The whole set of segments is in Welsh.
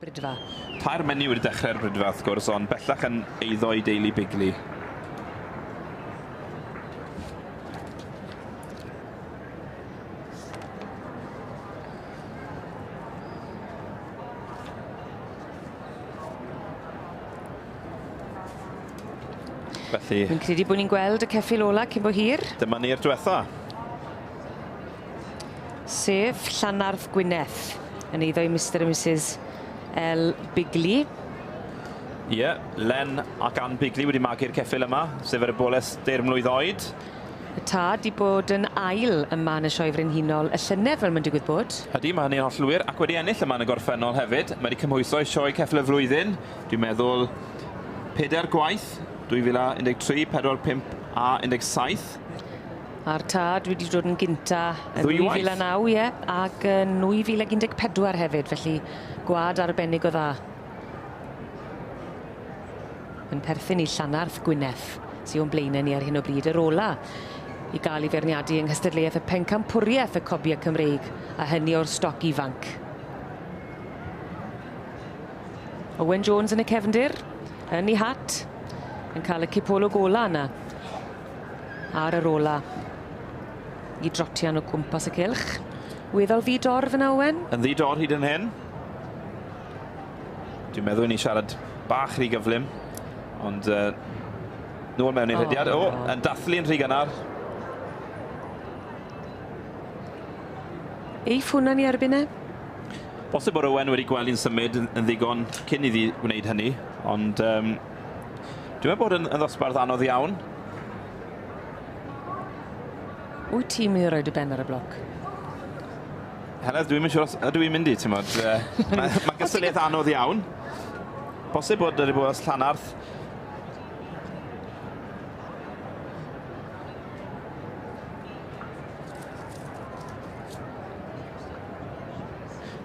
Bridfa. Tair menyw wedi dechrau'r Bridfa wrth gwrs, ond bellach yn eiddo i deulu Bigley. Felly... Fi'n credu bod ni'n gweld y ceffyl ola cyn bo hir. Dyma ni'r diwetha. Sef Llanarth Gwyneth, yn eiddo i Mr a Mrs L Bigley. Ie, yeah, Len ac Ann Bigley wedi magu'r ceffyl yma, sef yr eboles deirmlwydd oed. Y tad 'di bod yn ail yma yn y Sioe Frenhinol y llynedd fel mae'n digwydd bod. Ydy, mae hynny'n hollol wir, ac wedi ennill yma yn y gorffennol hefyd. Mae wedi cymhwyso i Sioe Ceffyl y Flwyddyn, dwi'n meddwl pedair gwaith, 2013, 4, 5 a 17. A'r tad wedi dod yn gynta yn Ddwywaith. 2009, ie, ac yn 2014 hefyd, felly gwad arbennig o dda. Yn perthyn i Llanarth Gwyneth, sy o'n blaenau ni ar hyn o bryd, yr ola i gael ei feirniadu yng nghystadleuaeth y Pencampwriaeth y Cobiau Cymreig, a hynny o'r stoc ifanc. Owen Jones yn y cefndir, yn ei hat, yn cael y cipolwg ola yna ar yr ola i drotian o gwmpas y cylch. Weddol ddi-dor fyna, Owen? Yn ddi-dor hyd yn hyn. Dwi'n meddwl i ni siarad bach rhy gyflym, ond nôl mewn i'r rhediad. O, yn dathlu'n rhy gynnar. Eiff hwnna ni erbyn e? Bosib bod Owen wedi gweld hi'n symud yn ddigon cyn iddi wneud hynny, ond dwi'n meddwl bod yn ddosbarth anodd iawn. Wyt ti'n mynd i roi dy ben ar y bloc? Heledd, dwi'n mynd siŵr os ydw i'n mynd i, ti'n modd. Mae gystadleuaeth anodd iawn. Bosib bod yr Ebolas Llanarth.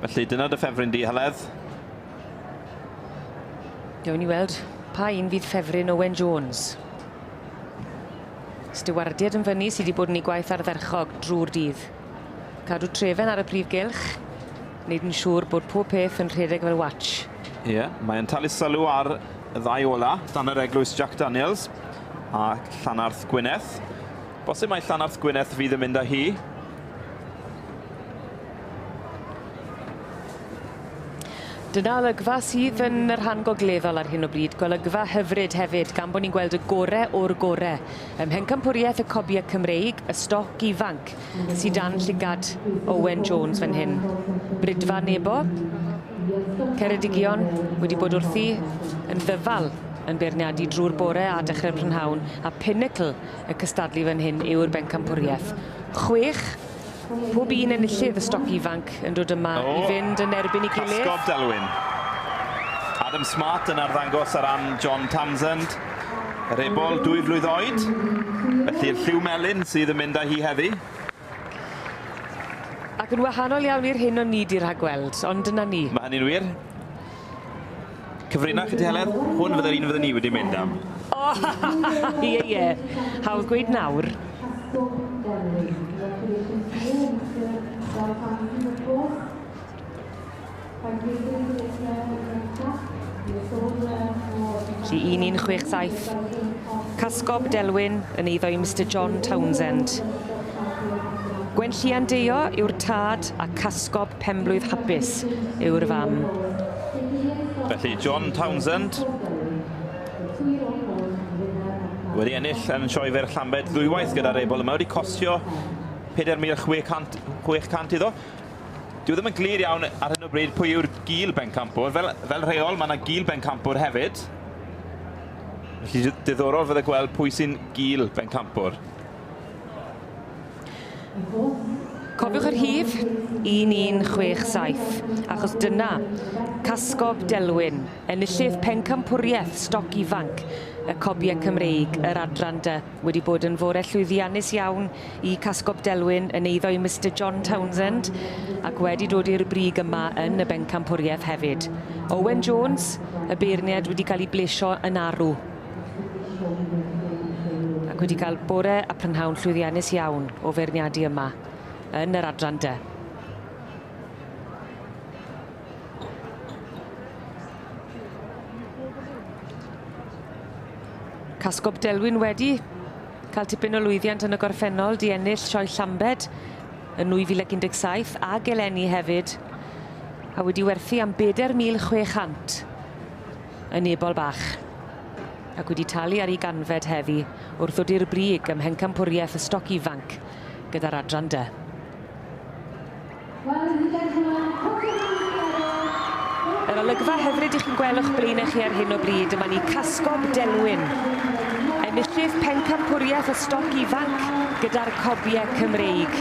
Felly, dyna dy ffefryn di, Heledd. Gawn ni weld pa un fydd ffefryn Owen Jones. Stiwardiad yn fyny sydd wedi bod yn ei gwaith ardderchog drwy'r dydd. Cadw trefen ar y prif gylch, wneud yn siŵr bod pob peth yn rhedeg fel watch. Ie, yeah, mae'n talu sylw ar y ddau ola, dan yr eglwys Jack Daniels a Llanarth Gwyneth. Bosib mai Llanarth Gwyneth fydd yn mynd â hi. Dyna olygfa sydd yn y rhan gogleddol ar hyn o bryd, golygfa hyfryd hefyd, gan bod ni'n gweld y gore o'r gore. Ym Mhencampwriaeth y Cobiau Cymreig, y stoc ifanc sydd dan llygad Owen Jones fan hyn. Bridfa Nebo, Ceredigion wedi bod wrthi yn ddyfal yn beirniadu drwy'r bore a dechrau'r prynhawn, a pinnacle y cystadlu fan hyn yw'r bencampwriaeth. 6, pob un enillydd y stoc ifanc yn dod yma i fynd yn erbyn ei gilydd. Casgob Delwyn. Adam Smart yn arddangos ar ran John Townsend. Yr ebol 2 flwydd oed. Felly'r lliw melyn sydd yn mynd â hi heddi. Ac yn wahanol iawn i'r hyn o'n ni 'di rhagweld, ond dyna ni. Mae hynny'n wir. Cyfrinach ydy Heledd, hwn fydde'r un fydden ni wedi mynd am. O, ie, ie. Hawdd gweud nawr. Felly 1167, Casgob Delwyn yn eiddo i Mr John Townsend. Gwenllian Deio yw'r tad a Casgob Penblwydd Hapus yw'r fam. Felly John Townsend wedi ennill yn Sioe Fer Llambed ddwywaith gyda'r ebol yma, wedi costio 4,600 iddo. Dyw e ddim yn glir iawn ar hyn o bryd pwy yw'r gil bencampwr. Fel rheol, mae yna gil bencampwr hefyd. Felly diddorol fydde gweld pwy sy'n gil bencampwr. Cofiwch yr hif, 1167, achos dyna Casgob Delwyn, enillydd pencampwriaeth stoc ifanc y Cobiau Cymreig, yr adran dy, wedi bod yn fore llwyddiannus iawn i Casgob Delwyn yn eiddo i Mr John Townsend ac wedi dod i'r brig yma yn y bencampwriaeth hefyd. Owen Jones, y beirniad, wedi cael ei blesio yn arw ac wedi cael bore a prynhawn llwyddiannus iawn o feirniadu yma yn yr adran dy. Casgob Delwyn wedi cael tipyn o lwyddiant yn y gorffennol, di ennill Sioe Llambed yn 2017 ag eleni hefyd, a wedi werthu am 4,600 yn ebol bach, ac wedi talu ar ei ganfed heddi wrth ddod i'r brig ym mhencampwriaeth y stoc ifanc gyda'r adran dy. Yr olygfa hyfryd i chi'n gweld o'ch blaenau chi ar hyn o bryd, dyma ni Casgob Delwyn, enillydd pencampwriaeth y stoc ifanc gyda'r cobiau Cymreig.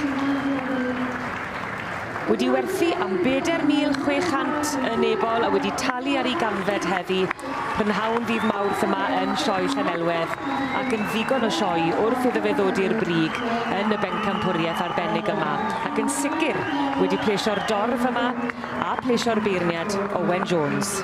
Wedi werthu am 4,600 yn ebol a wedi talu ar ei ganfed heddi, prynhawn ddydd Mawrth yma yn Sioe Llanelwedd, ac yn ddigon o sioe wrth iddo fe ddod i'r brig yn y bencampwriaeth arbennig yma, ac yn sicr wedi plesio'r dorf yma a plesio'r beirniad Owen Jones.